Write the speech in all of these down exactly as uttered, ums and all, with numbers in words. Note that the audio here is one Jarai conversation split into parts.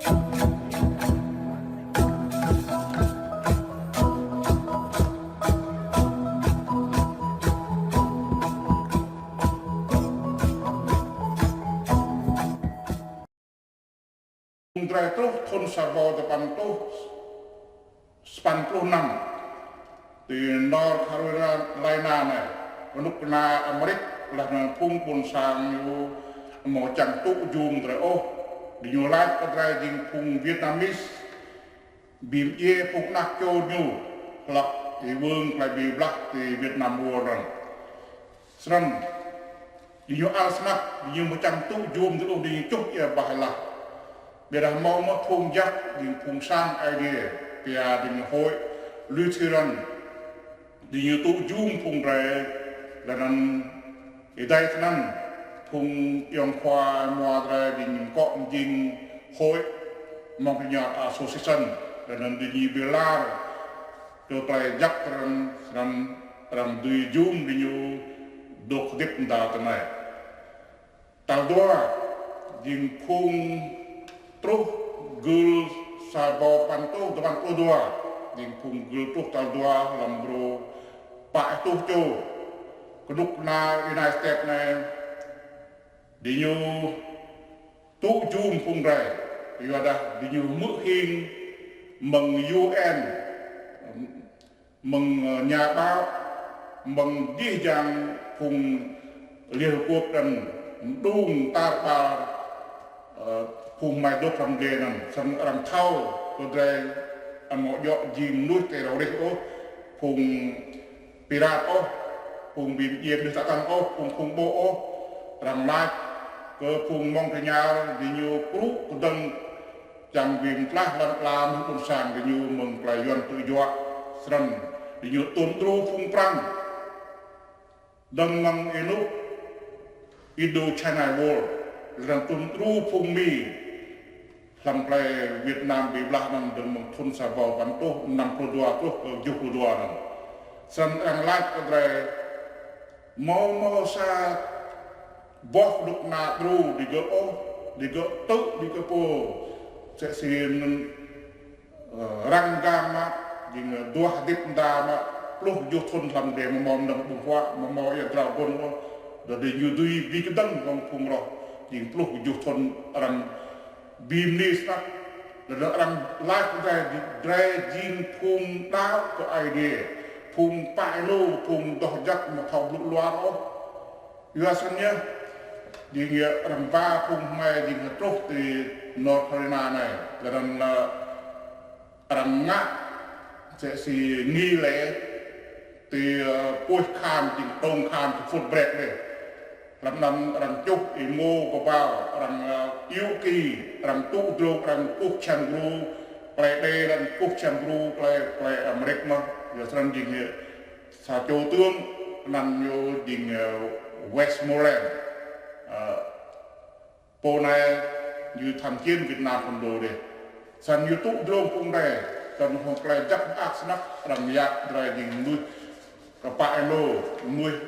Phung drơi truh thun sa rơbâo dua păn rơtuh sapăn pluh năm. Ti North Carolina anai, kơnuk kơna Amêrik, laih anŭn phung ƀôn sang ñu hmâo čang tŭ jum drơi ôh. Diñu laĭ kơ drơi jing phung Vietnamese, ƀing djai phung anak čô ñu, hlăk ih wơ̆ng tơlơi bi blah ti Vietnam War anŭn. Snăn, diñu ăl snăk, diñu mơčăm tŭ jum tơluh diñu čuh ia bah lah. Ƀiădah hmâo mơ̆ phung jak, jing phung sang Aê Diê, pia jing Hội Lutheran, diñu tŭ jum phung drơi, laih anŭn ih dai snăn, phung ayŏng khua mua drơi, jing kŏ jing Hội Montreal Association, laih anŭn diñu bi lar, kơ tơlơi jak arăng, arăng, arăng dưi jum diñu dôk hơdip mơda tơ anai. Tal dua, jing phung truh gưl sa rơbâo păn rơtuh dua păn pluh dua, jing phung gưl truh tal dua hlăm brô pă rơtuh čô. Kơnuk kơna United States anai, diñu tŭ jum phung drơi, yua dah diñu hmư̆ hing mơ̆ng U N, mơ̆ng, ơ, nhà báo, mơ̆ng jih jang phung Liên Hợp Quốc anŭn, mơđung tar ƀar, ơ, phung hmai dôk hlăm glai anŭn, snăn arăng thâo kơ drơi amâo djŏ jing mơnuih terrorist ôh, phung pirate ôh, phung ƀing djai mơnuih tă tăng ôh, phung khủng bố ôh, arăng laĭ kơ phung Montreal diñu krŭ kơdơ̆ng čang bi mtlaih lăn ala mơnuih ƀôn sang diñu mơ̆ng tơlơi Yuăn tŭ juă. Snăn diñu tuôm đru phung Prăng dơ̆ng mơ̆ng ênuk Indochina War, lăng tuôm đru phung Mi hlăm tơlơi Việt Nam bi blah anŭn dơ̆ng mơ̆ng thun sa rơbâo păn rơtuh năm pluh dua truh kơ kjuh pluh dua anŭn. Snăn arăng laĭ kơ drơi hmâo, hmâo sa boh kơnuk kơna đru digơ̆ ôh, digơ̆ tŭ, digơ̆ pô, msĕ si anŭn, ơ, arăng gah mă, jing, ơ, duah hơdip mơda mă pluh kjuh thun hlăm glai, amâo mâo mơnơ̆ng ƀơ̆ng huă, amâo mâo ia drao gôn ôh, dah diñu dưi bi kơdơ̆ng hăng phung roh, jing pluh kjuh thun arăng bi mni snăk, dah arăng laĭ kơ drơi, drơi jing phung đaŏ kơ Aê Diê, phung pă ênô, phung doh jăk amâo thâo blŭ luar ôh. Yua snăn yơh, jing ia arăng ba phung hmai jing truh ti North Carolina anai, lĕ arăng, ơ, arăng ngă msĕ si nghi lễ ti, ơ, puih kahan, jing tông kahan ti football anai. Hlăm anŭn arăng čuh êmô kơƀao, arăng, ơ, iu ki, arăng tŭ drông, arăng kuh čang gru, tơlơi Êđê, arăng kuh čang gru, tơlơi, tơlơi Amêrik mơ̆n. Yua snăn jing ia sa čô tướng, anăn ñu jing, ơ, Westmoreland. Ơ, pô anai ñu tham chiến Việt Nam phŭn dô dih. Snăn ñu tŭ drông phung drơi, snăn hŏng tơlơi jăk mơak snăk, arăng yap drơi jing mơnuih kơ pă ênô, mơnuih.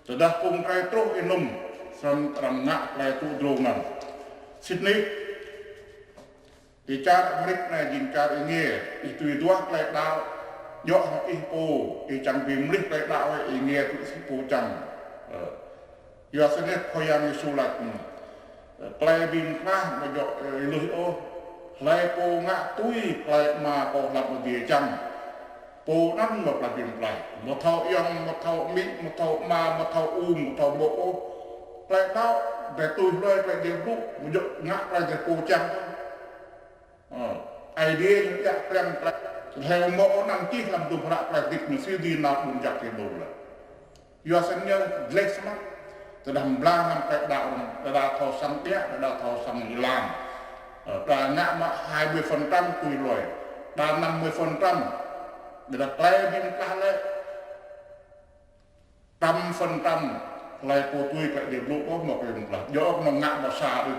Tơdah phung drơi truh ênŭm, snăn arăng ngă tơlơi tŭ drông anăn. Sĭt nik, ti čar Amêrik anai jing čar êngiê, ih tui duah tơlơi đaŏ, djŏ hăng ih pô, ih čang bi mlih tơlơi đaŏ, êngiê tui si pô čang. Ơ. Yua snăn Khua Yang Yêsu laĭ, ơ, tơlơi bi mtlaih amâo djŏ, ơ, ih lui ôh, hlơi pô ngă tui tơlơi Ama kâo hlăm adiê čang, pô anăn mâo tơlơi bi mtlaih. Amâo thâo ayŏng, amâo thâo amĭ, amâo thâo ama, amâo thâo ung, amâo thâo mô̆ ôh. Tơlơi đaŏ, drơi tui hlue tơlơi Diê blŭ, amâo djŏ ngă tơlơi drơi pô čang. Ơ, Aê Diê ñu djă kliăng tơlơi. Hlơi mâo anăn čih hlăm dŭm hră tơlơi hdĭp ñu, si dưi nao ƀuôn jăk ti ƀuôn lĕ. Yua snăn ñu gleh snăk. Tơdah mblang hăng tơlơi đaŏ, đa đa thâo sang ƀiă, đa đa thâo sang êlam. Ơ, đa ngă mă hai mươi phần trăm tui hlue. Đa năm mươi phần trăm. Đa đa tơlơi bi mtlaih lĕ, trăm phần trăm hlơi pô tui tơlơi Diê blŭ ôh mâo tơlơi bi mtlaih. Djŏ ôh mơ̆ng ngă mă sa đôč.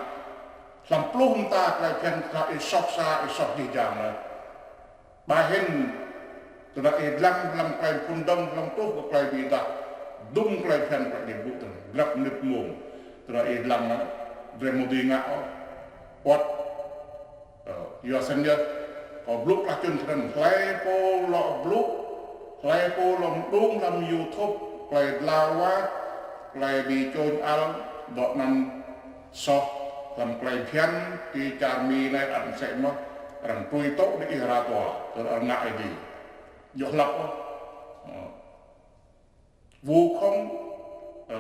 Hlăm pluh mta tơlơi phiăn, tơdah ih soh sa, ih soh jih jang lĕ. Ƀai hĭn, tơdah ih dlăng hlăm tơlơi phŭn dơ̆ng, hlăm truh kơ tơlơi bi êdah, dŭm tơlơi phiăn tơlơi Diê blŭ tơ̆ng, grăp mơnit mông. Tơdah ih dlăng, drơi amâo dưi ngă ôh. Wăt Yua sĭn yơh, kâo blŭ klah čun sĭn, hlơi pô lŏ blŭ, hlơi pô lŏ mđung hlăm YouTube, klei dlao wah, klei bi čôñ ăl, dŏ anăn soh, hlăm klei phiăn, ti čar Mi anai ăt msĕ mơh, arăng trui tŏ diih ra tòa, tơl arăng ngă ai di. Djŏ hlăp ôh. Vu khống,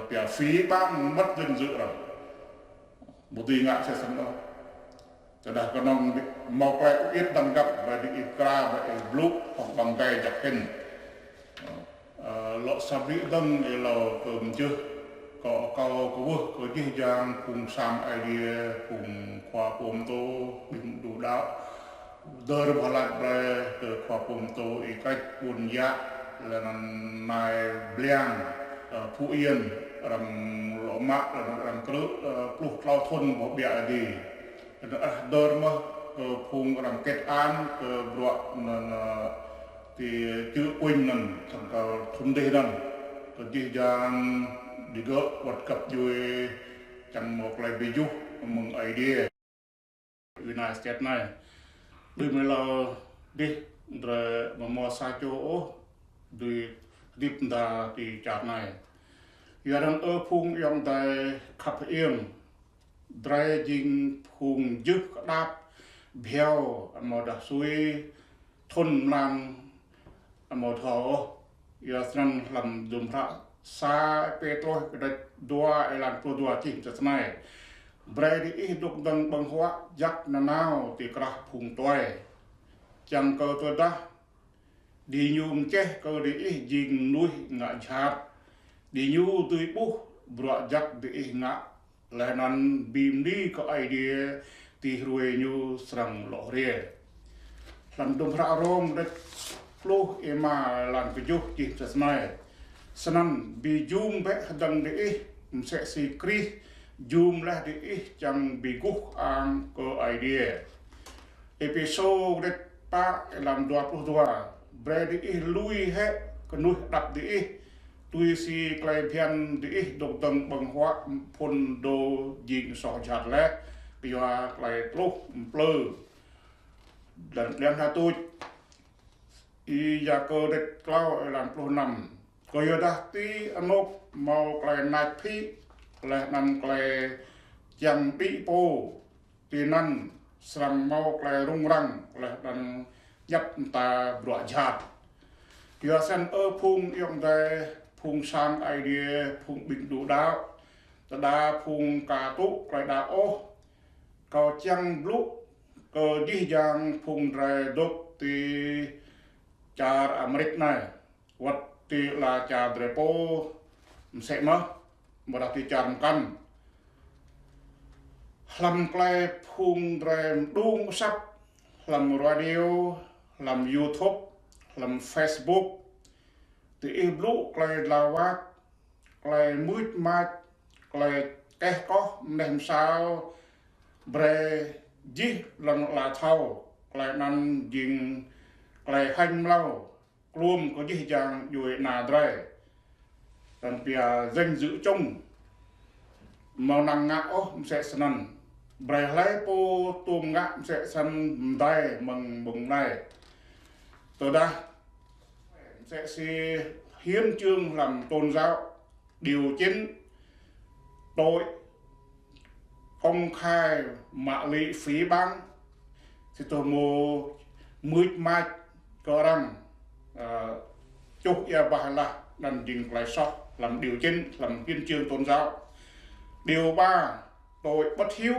pia phỉ báng mất danh dự arăng. Ƀu dưi ngă msĕ snăn ôh. Tơdah kơnơ̆ng hmâo klei ih dăng găp, brei diih kra, brei ih blŭ, hŏng ƀăng gai jăk hĭn. Ơ, lŏ sa blư̆ dơ̆ng êlâo kơ mjưh, kâo akâo kwưh kơ jih jang phung sang Aê Diê, phung khua pô mtô, ƀing đu đăo, dơ̆r boh lač brei kơ khua pô mtô Y Krĕč Ƀuôn Yă, leh anăn nai Bliang, ơ, Phú Yên, arăng lŏ mă, leh anăn arăng krư̆, ơ, pluh klâo thŭn boh ƀiă Aê Diê. Leh anăn ah dơ̆r mơh kơ phung arăng kết án kơ bruă anăn, ơ, ti Čư̆ Kuñ anăn, thâo kơ thŭn dih anăn. Kơ jih jang digơ̆ wăt găp djuê, čang hmâo klei bi juh mơ̆ng Aê Diê. United States anai. Đưm êlâo dih, drei amâo mâo sa čô ôh dưi hơdip mda ti čar anai. Yua anăn ơ phung ayŏng adei khăp hơiêng, drei jing phung jưh kơđăp bhiâo amâodah sui thŭn mlan amâo thâo ôh. Yua snăn hlăm hdruôm hră sa Pêtrôs kdrêč dua êlan pluh dua čih msĕ snei: Brei diih dôk dơ̆ng ƀơ̆ng huă jăk nanao ti krah phung tue, čiăng kơ tơdah diñu mčeh kơ diih jing mnuih ngă jhat, diñu dưi ƀuh bruă jăk diih ngă leh anăn bi mni kơ Aê Diê ti hruê ñu srăng lŏ hriê. Hlăm hdruôm hră Rôm kdrêč pluh êma êlan kjuh čih msĕ snei: Snăn bi jum bĕ hdơ̆ng diih, msĕ si Krist jum leh diih čiăng bi guh kơang kơ Aê Diê. Êphêsô kdrêč pă êlan dua pluh dua: Brei diih lui hĕ knuih hđăp diih, tui si klei bhiăn diih dôk dơ̆ng ƀơ̆ng huă phŭn dô jing soh jhat leh kyua klei tluh mplư. Leh anăn klei hơtuč Y-Yakơ kdrêč klâo êlan pluh năm: Kyuadah ti anôk mâo klei nač phĭ leh anăn klei čiăng đĭ pô, tinăn srăng mâo klei rŭng răng leh anăn djăp mta bruă jhat. Yua snăn ơ phung ayŏng adei, phung sang Aê Diê, phung ƀing đu đăo, tơdah phung ka tŭ klei đăo ôh, kâo čiăng blŭ kơ jih jang phung drei dôk ti čar Amêrik anai, wăt ti ala čar drei pô msĕ mơh, amâodah ti čar mkăn. Hlăm klei phung drei mđung asăp, hlăm radio, hlăm YouTube, hlăm Facebook, diih blŭ klei dlao wah, klei mưč mač, klei keh koh mneh msao, brei jih lŏn ala thâo, klei anăn jing klei hêñ mlâo kluôm kơ jih jang djuê ana drei. Anăn pia danh dự chung. Amâo năng ngă ôh msĕ snăn. Brei hlei pô tuôm ngă msĕ snăn mdei mơ̆ng ƀơ̆ng anei. Tơdah msĕ si hiến chương hlăm tôn giáo, điều chín, tội công khai mạo lị phỉ báng, si tô mô mưč mač kơ arăng, ơ, čuh ia bah lah, anăn jing klei soh hlăm điều chín, hlăm hiến chương tôn giáo. Điều ba, tội bất hiếu.